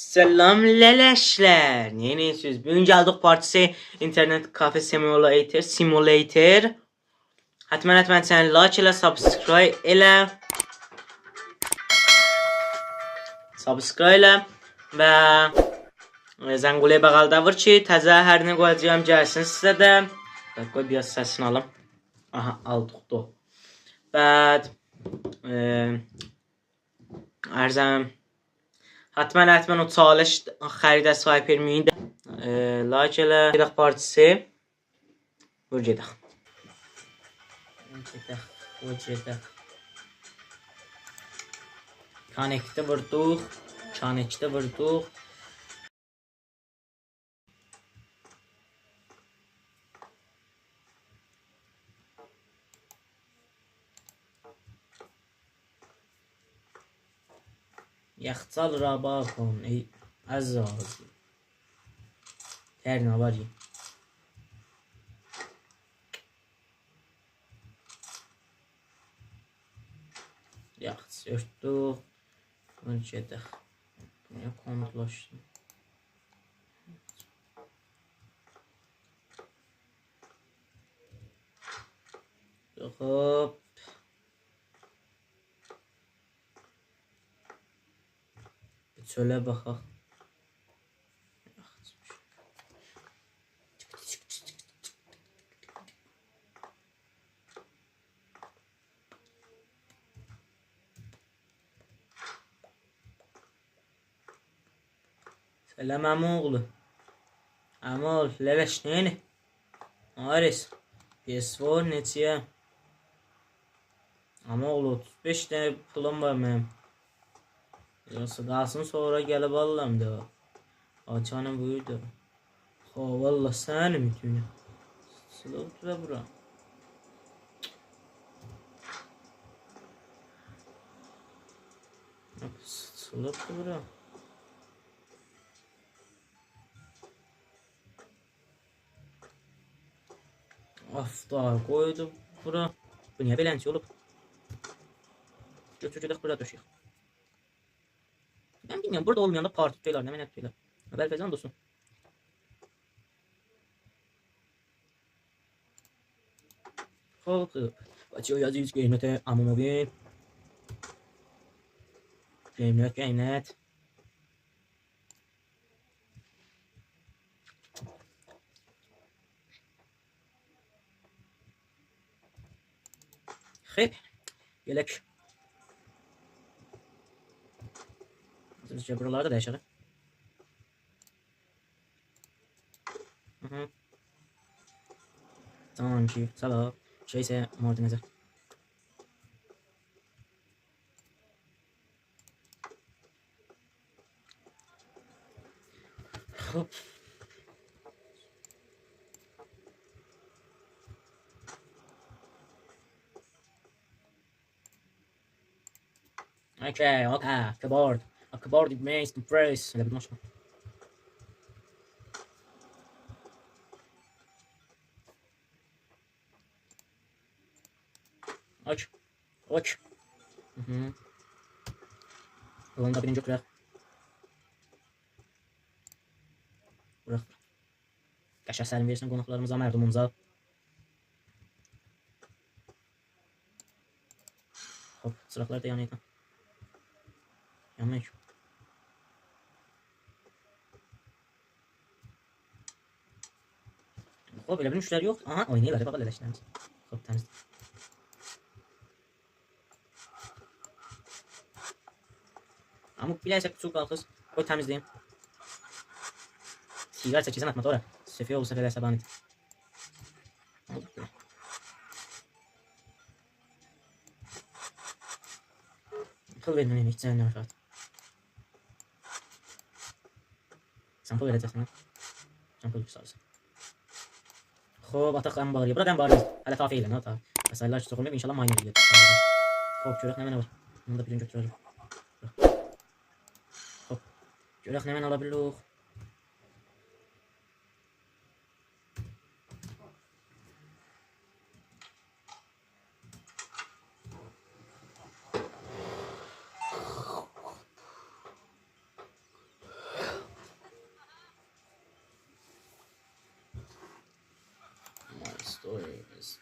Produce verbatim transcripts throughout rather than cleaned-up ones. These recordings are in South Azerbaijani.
سلام لله‌شلر. نئینیرسینیز؟ بوگون گلدیک پارت سه اینترنت کافه سیمولاتور، سیمولاتور. حتماً، حتماً چنلی لایک ائله، سابسکرایب ائله. سابسکرایب ائله و زنگوله بغلده وور کی تزه هر نه قویاجاغام گلسین سیزه ده. باخ، قوی بیر آز سسینی آلیم. آها، آلدیق دا. بعد، ائ، عرضم. حتماً، حتماً او چالش خرید سایپر مینی ده، ائ، لایک ائله. گئدک پارت سه. وور گئدک. وور گئدک، وور گئدک. کانکتی ووردوق، کانکتی ووردوق. یخچال را باکن، ای عزیز. هر نه وار، یئ. یاخشی، اؤرتدوک. بونو گئدک. بونو کونتلاشدیم. خوب. بیر چؤله باخاق. سلام، عموغلو. عموغلو، لله‌ش، نئینیر؟ آریس، پی اس فور نئچه‌یه؟ عموغلو، اوتوز بئش دنه پولوم وار منیم. یوخسا قالسین، سونرا گلیب آللام دا. آچانیم بویوردو. خو، والله سنین اوتون. سیچیلیبدی دا بورا. سیچیلیبدی بورا. آفتاب قویدو بورا. بو نییه بئلنچه اولوب؟ گؤتور گئدک بورا دؤشک. من بیلمیرم، بوردا اولمایاندا پارت توتورلار، نمنه توتورلار. ابوالفضل دوستوم. خوب، خوب. باخ، او یازیر کی قیمته عمومی. قیمت، قیمت. خیلی. گلک. بیز بورالاری دا دییشک. هی هی. تمام کی، ساغ اول. شئی ایسه مورد نظر. خوب. اوکی، اوکی، کیبورد. کیبورد میز پرس. ائله بیر ماشین. اوکی. اوکی. هی هی. بونو دا بیرینجی گؤتورک. بوراخ. قشنگ سرین وئرسین قوناقلاریمیزا، مردموموزا. خوب، چیراقلار دا یانیر. یانمیر کی. خوب، ائله بیل مشتری یوخ. آها، اویناییرلار، باخ، لله‌شلریمیز. خوب، تمیز. آمما بیر دنه چک، چوخ قالخیز. قوی تمیزله‌ییم. سیگار چکیرسن، آتما اورا. سفیه اولسا بئله عصبانی. پول وئرمه‌مک، جهنم آشاغی. سن پول وئره‌جکسن، ها؟ سن پول ساغ اولسون. خوب، آتاق انباری. بورا دا انباری. هله تافیه ائله، نه تافیه؟ وسایل‌لر کی چوخ اولماییب، ان‌شاءالله ماینر ائله‌یه‌جک. خوب، گؤرک نمنه وار. بونو دا بیر گون گؤتوره‌جم. خوب. گؤرک نمنه آلا بیلیریک.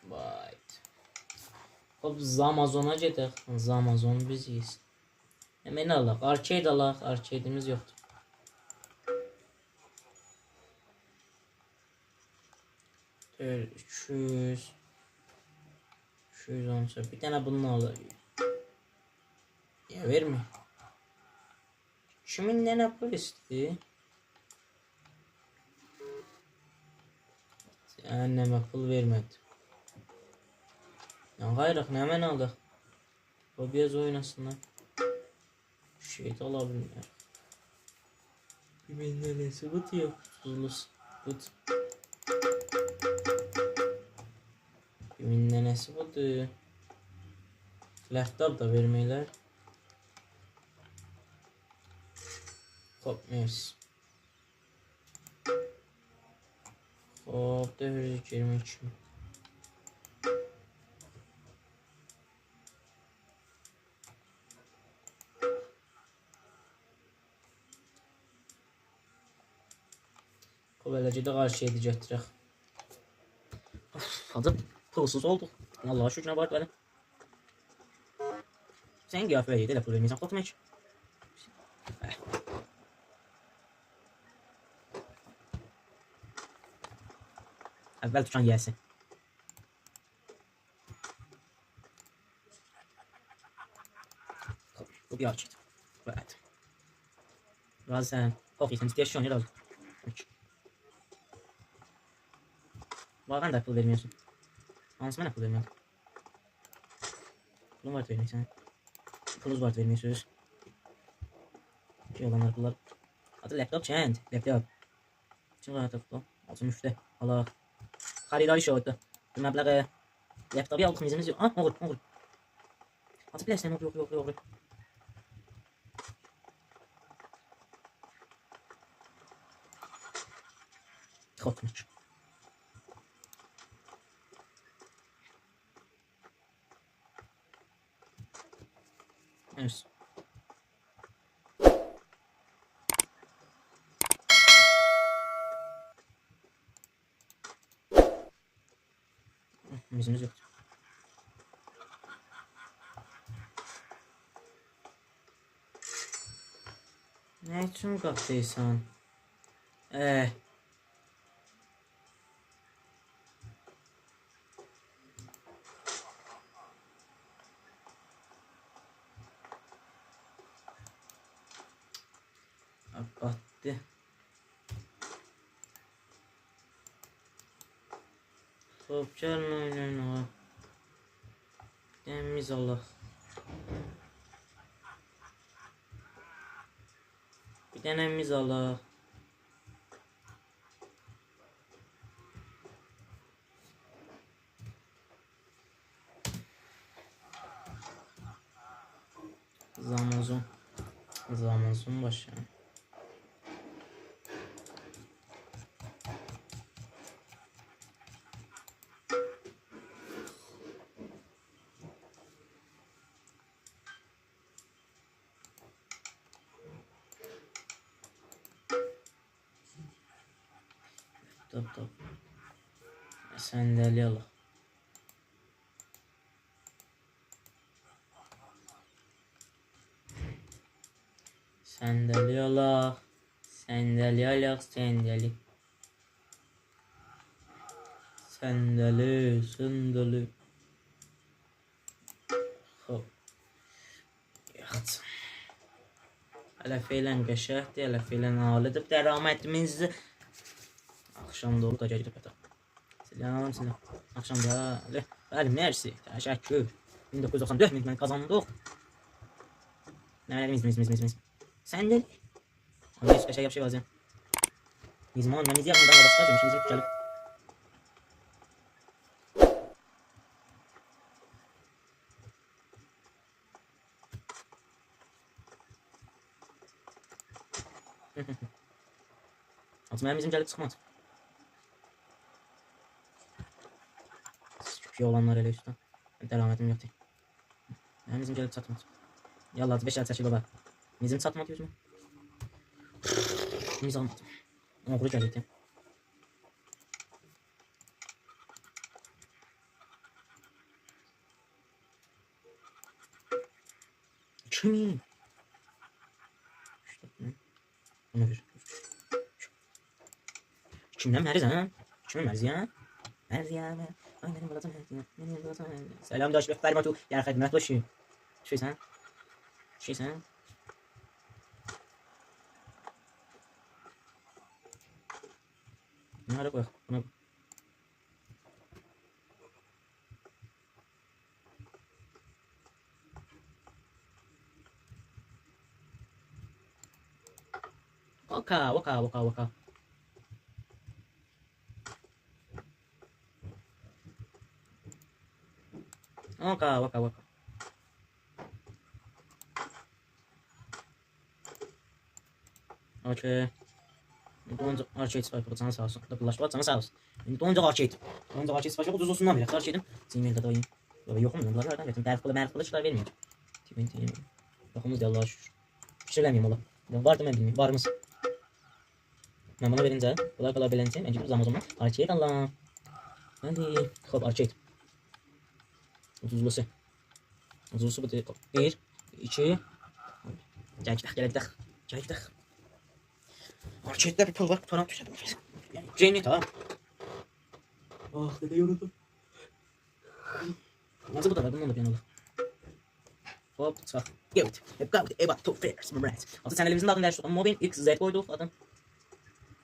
وای. خوب، زامازونا گئدک. زامازون بیز یئییز. همن آلاق. آرکید آلاق. آرکیدیمیز یوخدور. دؤرد، اوچ یوز. اوچ یوز اون سککیز. بیر دنه بونون آلاق. نییه وئرمیر؟ ایکی مین دنه پول ایسته‌ییر. جهنمه، پول وئرمه‌دی. نه آییریق، نمنه آلاق؟ او بیر آز اویناسین دا. شئی ده آلا بیلمیرم. بیر مین دنه‌سی بودور، یوخ، دوزلوسو بودور. بیر مین دنه‌سی بودور. لپ‌تاپ دا وئرمیرلر. خوب، مرسی. خوب، دؤرد یوز ایگیرمی ایکی. خوب، ائله گئدک، هر شئیی گتیرک. اوف، حاجی، پولسوز اولدوق. آللاها شوکور، نه وار، بلی. سن قیافه ائله پول وئرمیرسن، خوتمک. هه. اول توکان یئسین. خوب، بو بیر آرکید. بلی. راضی‌سان؟ خوب، ایسن ایسته‌ییر شونو، راضی. واقعاً ده پول وئرمیرسن. هانسی منه پول وئرمیرسن؟ پولون وار وئرمیرسن. پولونوز وار وئرمیرسینیز. شئی اولانلار پوللار. حاجی، لپ‌تاپ چند؟ لپ‌تاپ. چون راحت اولدو. آلسین مفته. آلاق. خریداری شدی. بیر مبلغ لپ‌تاپی آلدیق، میزیمیز یوخ. آه، اوغرو، اوغرو. حاجی، بیله‌سن، اوغرو، اوغرو، اوغرو، اوغرو. خوب، خوب. مرسی. میزیمیز یوخدور. نه اوچون قاتدایسان؟ ائه. آ، باتدی. خوب، گلین اوینایین، آغا. بیر دنه میز آلاق. بیر دنه میز آلاق. زامازون. زامازون باشی. تاپ، تاپ. صندلی آلاق. صندلی آلاق. صندلی آلاق، صندلی. صندلی، صندلی. خوب. یاخشی. هله فعلاً قشنگدیر، هله فعلاً عالیدیر درآمدیمیز. آخشام دا اولوب دا گلیب یاتاق. سلام، سلام. آخشام دا، بلی، بلی، مرسی، تشکر. مین دوققوز یوز دوخسان دؤرد مین من قازاندیق. نه، میز، میز، میز، میز، میز. صندلی. آی، قشنگ بیر شئی وار. میزمان، من میزی یاپمام، من باشقا جور، ایشیمیز گلیب. آخی منیم میزیم گلیب چیخماز. سیز کوپیه اولانلار ائله اوسته. درآمدیم یوخدور. منیم میزیم گلیب چاتماز. یاللا، بئش ساعت چکیل بابا. میزیم چاتمادی اوزومه. میز آلمادیم. اوغرو گلیبدی. بونو وئر. کیمدن مریض، هه؟ کیمدن مریض، یا؟ مریض، یا، من. آی، منیم بالاجام، منیم بالاجام. سلام، داش، بفرما تو، در خدمت باشیم. شیسن؟ شیسن؟ بونلاری قویاق، بونا. اوکا، اوکا، اوکا، اوکا. اوکا، اوکا، اوکا. اوکی. ایندی اونجا آرکید سیپاریش، جانی ساغ اولسون. دا بلاشدی، جانی ساغ اولسون. ایندی اونجا آرکید. اونجا آرکید سیپاریش، اوجوز اولسون، نه بیلک، آرکیدیم. جیمیلده ده قویوم. یوخ، یوخ، من بونلاری هاردان وئرجم؟ برق پولو، برق پولو کیتاب وئرمه‌یه‌جم. تی وی تی. یوخوموز یاللاه شوکور. فیکیر ائله‌مه‌ییم اولا. یوخ، واردی، من بیلمیرم. واریمیز. من بونا وئرینجه، بونلار قالا بیلنجه، من گئدیب زامازوما آرکید آلام. هادی، خوب، آرکید. اوجوزلوسو. اوجوزلوسو بودور. بیر، ایکی. گل گئدک، گل گئدک. گل گئدک. آرکیدده بیر پول وار، قوتارام، دوشدوم. یعنی، جنت ها. آه، دده یورولدوم. نئجه بو دا وار، بوندان دا بیر دنه آلاق. خوب، چیخاق. گئت. گئت، گئت، گئت، تو فیرس، ممرت. آخی چنلیمیزین ده آدینی دییشدیک. موبین ایکس زد قویدوق آدین.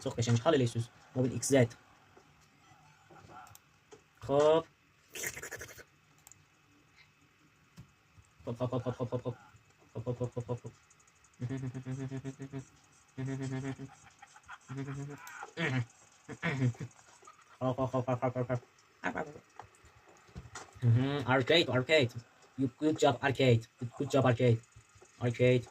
چوخ قشنگ، حال ائله‌ییرسینیز. موبین ایکس زد. خوب. خوب، خوب، خوب، خوب، خوب، خوب. خوب، خوب، خوب، خوب، خوب، خوب. خوب، خوب، خوب، خوب، خوب، خوب. مهم. آرکید، آرکید. You, good job, آرکید. Good, good job, آرکید. آرکید.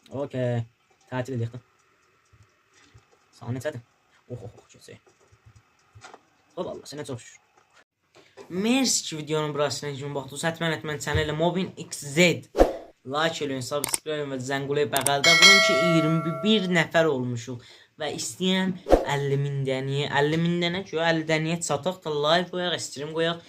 اوکی. تعطیل ائدک ده. ساعت نئچه‌دیر؟ اوخ، اوخ، اوخ، کئچک. خوب، الله سنه چوخ شوکور. مرسی کی، ویدیونون بوراسینا کیمی باخدینیز. حتماً، حتماً چنله موبین ایکس زد لایک ائله‌یین، سابسکرایب ائله‌یین و زنگوله‌ی بغلده وورون کی، اییرمی بیر نفر اولموشوق. و ایسته‌ییرم اللی مین دنه‌یه، اللی مین دنه کی، اللی دنه‌یه چاتاق دا لایو قویاق، استریم قویاق.